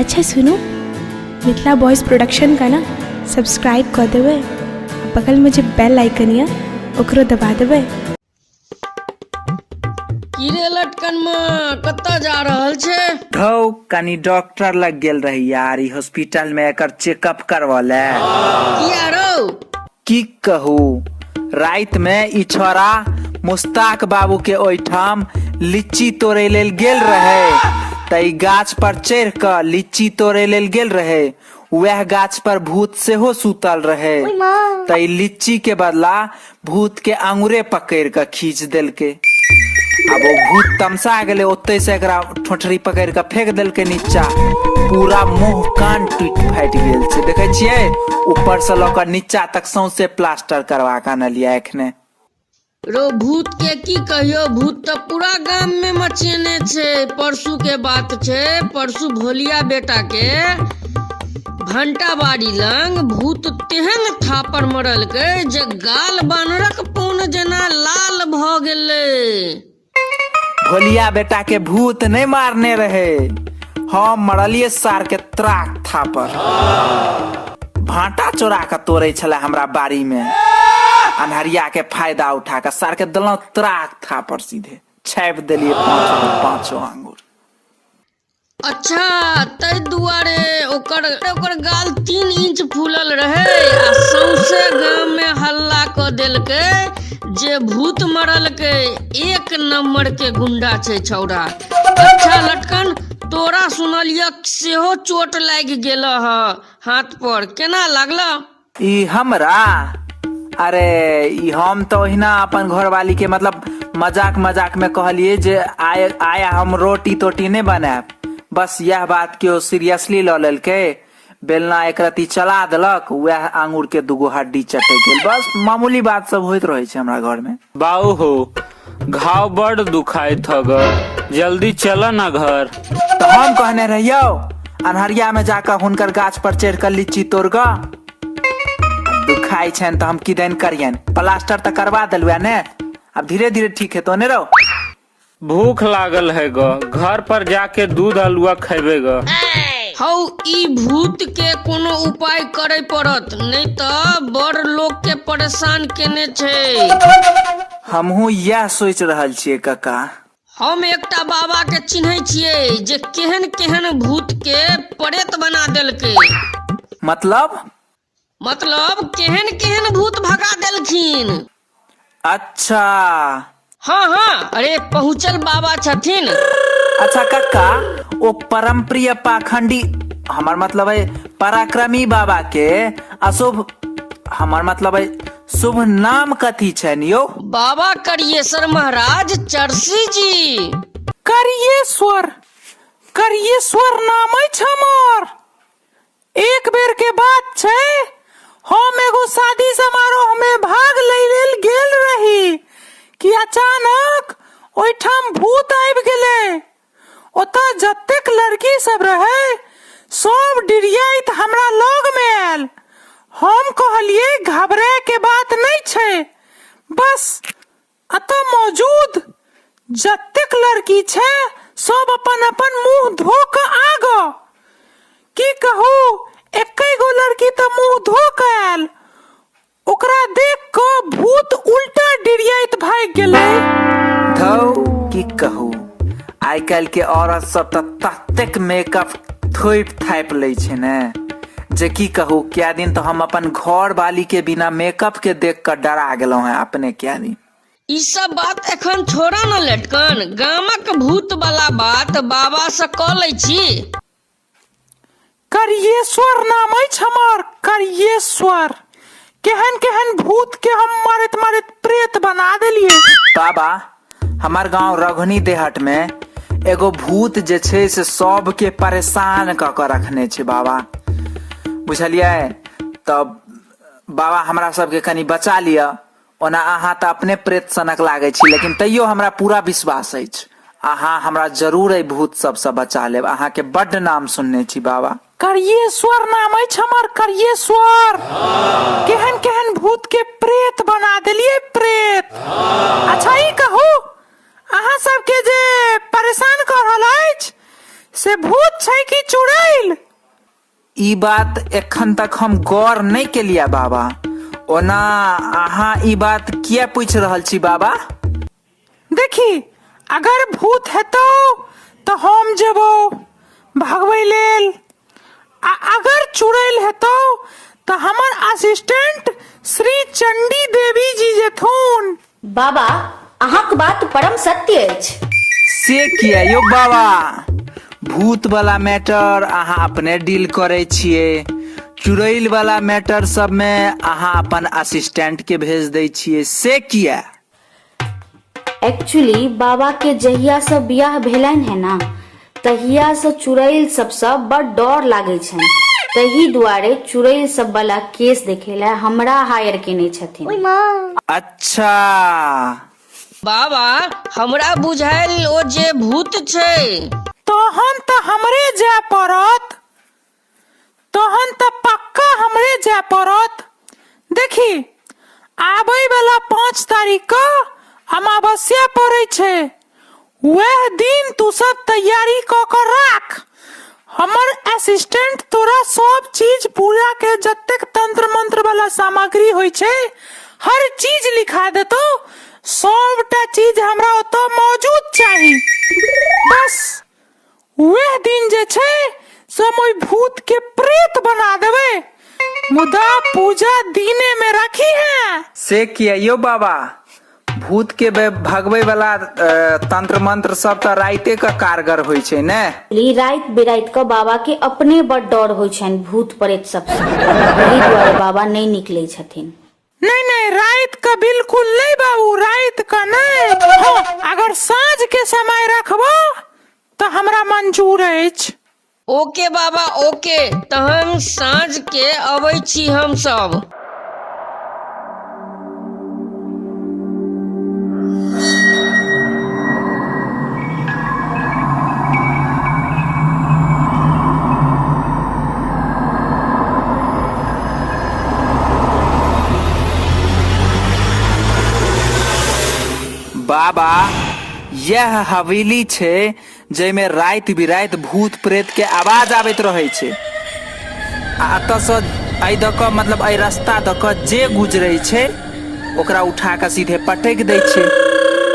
अच्छा सुनू, Mithila boys production का ना सब्सक्राइब कऽ देबै आ बगलमे जे बेल आइकन यऽ ओकरो दबा देबै। की रे लटकन में कतऽ जा रहल छै? धौ, कनी डॉक्टर लग गेल रही यार, ई हॉस्पिटल में एकर चेकअप करवले। किया रौ? की कहू, राति में ई छोरा मुस्ताक बाबू के ओहिठाम लीची तोड़े लेल गेल रहे, त ई गाछ पर चढ़ क लीची तोड़े लेल गेल रहे। वएह गाछ पर भूत सेहो सुतल रहे, त ई लीची के बदला भूत के आंगुरे पकड़ क खींच देलकै। आब ओ भूत तमसा गेलै, ओतै से एकरा ठोठरी पकड़ क फेंक देलकै नीचा। पूरा मुंह कान टूटि फाटि गेल छै, देखै छियै, ऊपर से लऽ कऽ नीचा तक सौंसे प्लास्टर करवा कऽ अनलियै एखने। रो भूत के की कहियो, भूत तऽ पूरा गाम में मचेने छै। परसू के बात छै, परसू भोलिया बेटा के भंटा बाड़ी लंग भूत तेहन थापर मरलकै जे गाल बानरक पौन जेना लाल भऽ गेलै। भोलिया बेटा के भूत नहीं मारने रहे, हम मरलिए सार के त्राक थापर। भाटा चोरा के तोड़े छले हमरा बाड़ी में, अन्हरिया के फायदा उठा के सार के देलहुँ त्राक थापर, सीधे छापि देलिए पांचों आंगुर। अच्छा, ताहि दुआरे ओकर ओकर गाल 3 इंच फूलल रहे आ सौंसे गाम में हल्ला कऽ देलकै जे भूत मरलकै, एक नंबर के गुंडा छै छौड़ा। अच्छा लटकन, तोरा सुनलियऽ सेहो चोट लागि गेल ह हाथ पर, केना लागल? ई हमरा? अरे ई हम तऽ ओहिना अपन घरवाली के मतलब मजाक मजाक में कहलिए जे आय आया हम रोटी तोटी नहीं बनायब, बस यह बात के ओ सीरियसली लऽ लेलकै, बेलना एक रत्ती चला देलक, वएह आंगुर के दूगो हड्डी चटक गेल। बस मामूली बात सब होइत रहे छै हमरा घर में। बाऊ हो, घाव बड़ दुखाइत ह ग, जल्दी चल ना घर। तऽ हम कहने रहियौ अन्हरिया में जाकऽ हुनकर गाछ पर चढ़ि कऽ लीची तोड़ कऽ दुखाइ छनि तऽ हम किदैन करियनि, प्लास्टर तऽ करवा देलुआ ने, आब धीरे धीरे ठीक हेतो ने रौ। भूख लागल है ग, घर पर जाके दूध हलुआ खेबे ग। हौ, ई भूत के कोनो उपाय करे पड़त, नहीं तऽ बड़ लोग के परेशान केने छै। हमहूँ इएह सोचि रहल छियै कका। हम एकटा बाबा के चिन्है छियै जे केहन केहन भूत के प्रेत बना देलकै। मतलब? मतलब केहन केहन भूत भगा देलखिन। अच्छा। हाँ हाँ, अरे पहुँचल बाबा छथिन। अच्छा कक्का, ओ परमप्रिय पाखंडी, हमर मतलब है पराक्रमी बाबा के अशुभ, हमर मतलब है शुभ नाम कथी छनि यौ? बाबा करियेश्वर महाराज चरसी जी। करियेश्वर, करियेश्वर नाम अछि हमर। एक बेर के बात छै, हम एगो शादी समारोह में भाग लै लेल गेल रही कि अचानक ओहिठाम भूत आबि गेलै। ओतऽ जतेक लड़की सब रहै सब डिरियाइत हमरा लग में आयल। हम कहलियै घबराय के बात नहि छै, बस एतऽ मौजूद जतेक लड़की छै सब अपन अपन मुंह धो कऽ आगऽ। की कहू, एकै गो लड़की तऽ मुंह धो कऽ आयल, ओकरा देख कऽ भूत उल्टा डिरियाइत भागि गेलै। धौ, की कहू, आइ काल्हि के औरत सब तऽ ततेक मेकअप थोपि थापि लै छै ने जे की कहू। कए दिन तऽ हम अपन घर वाली के बिना मेकअप के देख कऽ डरा गेलहुँ हेँ अपने कए दिन। ई सब बात एखन छोड़ा न लटकन, गामक भूत वाला बात बाबा से कऽ लै छी। करियेश्वर नाम अछि हमर, करियेश्वर। केहन केहन भूत के हम मारैत मारैत प्रेत बना देलिए। बाबा, हमर गांव रघुनी देहट में एगो भूत जे छै से सबके परेशान कऽ कऽ रखने छै बाबा, बुझलियै? तब बाबा हमरा सबके कनि बचा लिअ। ओना अहाँ तऽ अपने प्रेत सनक लागै छी, लेकिन तैयो हमरा पूरा विश्वास अछि अहाँ हमरा जरूर एहि भूत सबसँ बचा लेब। अहाँके बड्ड नाम सुनने छी बाबा। करियेश्वर नाम अछि हमर, करियेश्वर। केहन केहन भूत के प्रेत बना देलियै, प्रेत। अच्छा ई कहू, अहाँ सबके जे परेशान कऽ रहल अछि से भूत छै कि चुड़ैल? ई बात एखन तक हम गौर नहि केलियै बाबा। ओना अहाँ ई बात किया पूछि रहल छी बाबा? देखी, अगर भूत हेतौ तऽ हम जेबौ भगबै लेल, आ अगर चुड़ैल हेतौ तऽ हमर असिस्टेंट श्री चंडी देवी जी जेथुन। बाबा, अहाँक बात परम सत्य अछि। से किया यौ बाबा? भूत वाला मैटर अहाँ अपने डील करै छियै, चुड़ैल वाला मैटर सबमे अहाँ अपन असिस्टेंट के भेज दै छियै, से किया? एक्चुअली बाबा के जहिया से बियाह भेलनि है ना, तहिया से चुड़ैल सबसँ बड़ डर लागै छनि, तही दुआरे चुड़ैल सब वाला केस देखे ला हमरा हायर केने छथिन। अच्छा। बाबा, हमरा बुझायल ओ जे भूत छै। तहन तऽ हमरे जाय पड़त, तहन तऽ पक्का हमरे जाय पड़त। देखी, आबै वाला 5 तारीख के अमावस्या पड़ै छै, वएह दिन तू सब तैयारी कऽ कऽ राख। हमर असिस्टेंट तोरा सब चीज पूजा के जतेक तंत्र मंत्र वाला सामग्री होइ छै हर चीज लिखा देतौ। सबटा चीज हमरा ओतऽ मौजूद चाही। बस वएह दिन जे छै से हम ओहि भूत के प्रेत बना देबै, मुदा पूजा दिने में राखी है। से किया यौ बाबा? भूत के भगबै वाला तंत्र मंत्र सब तऽ राइते के कारगर होइ छै ने? ई राति बिराति कऽ बाबा के अपने बड़ डर होइ छनि भूत प्रेत सबसँ, एहि दुआरे बाबा नहि निकलै छथिन। नहीं नहीं, रात का बिल्कुल नहीं बाबू, रात का नहीं। हाँ, अगर साँझ के समय रखबो तो हमरा मंजूर अछि। ओके बाबा ओके, तहन साँझ के अबै छी हम सब। बाबा, यह हवेली छै जाहिमे राति बिराति भूत प्रेत के आवाज आबैत रहै छै, आ एतऽ सँ एहि दऽ कऽ, मतलब एहि रास्ता दऽ कऽ जे गुजरै छै ओकरा उठा कऽ सीधे पटकि दै छै।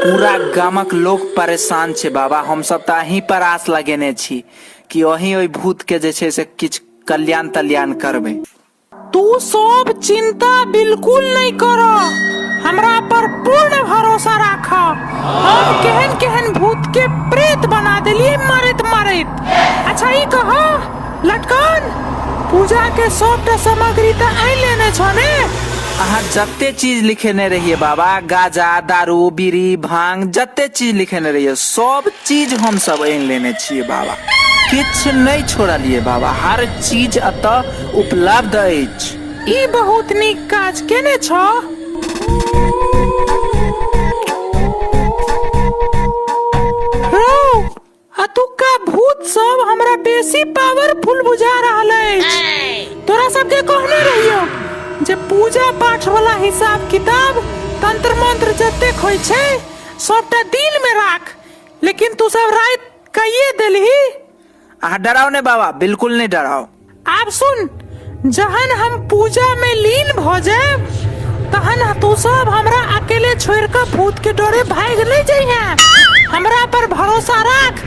पूरा गामक लोक परेशान छै बाबा। हमसब तऽ अहीं पर आस लगेने छी कि अहीं ओहि भूत के जे छै से किछु कल्याण तल्याण करबै। तू सब चिंता बिल्कुल नहीं कर, हमरा पर पूर्ण भरोसा राख। हम केहन केहन भूत के प्रेत बना देलिए मारैत मारैत। अच्छा ई कह लटकन, पूजा के सबटा सामग्री तऽ आनि लेने छौ ने? अहाँ जते चीज लिखेने रहिए बाबा, गाजा, दारू, बीड़ी, भांग, जते चीज लिखेने रहिए सब चीज हम सब आनि लेने छियै बाबा, किछु नहि छोड़लियै बाबा, हर चीज एतऽ उपलब्ध अछि। ई बहुत नीक काज केने छौ। रौ, अतुका भूत सब हमरा बेसी पावरफुल बुझा रहल अछि। तोरा सबके कहने रहियो जे पूजा पाठ वाला हिसाब किताब तंत्र मंत्र जतेक होइ छै सबटा दिन में राख, लेकिन तू सब राति कहिए देलही। अहाँ डराओ नहीं बाबा, बिल्कुल नहीं डराओ। आब सुन, जहन हम पूजा में लीन भ जाएब तहन तू सब हमरा अकेले छोड़ के भूत के डरे भाग नहीं जइहे। हमरा पर भरोसा राख,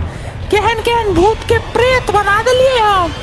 केहन केहन भूत के प्रेत बना देलिए हम।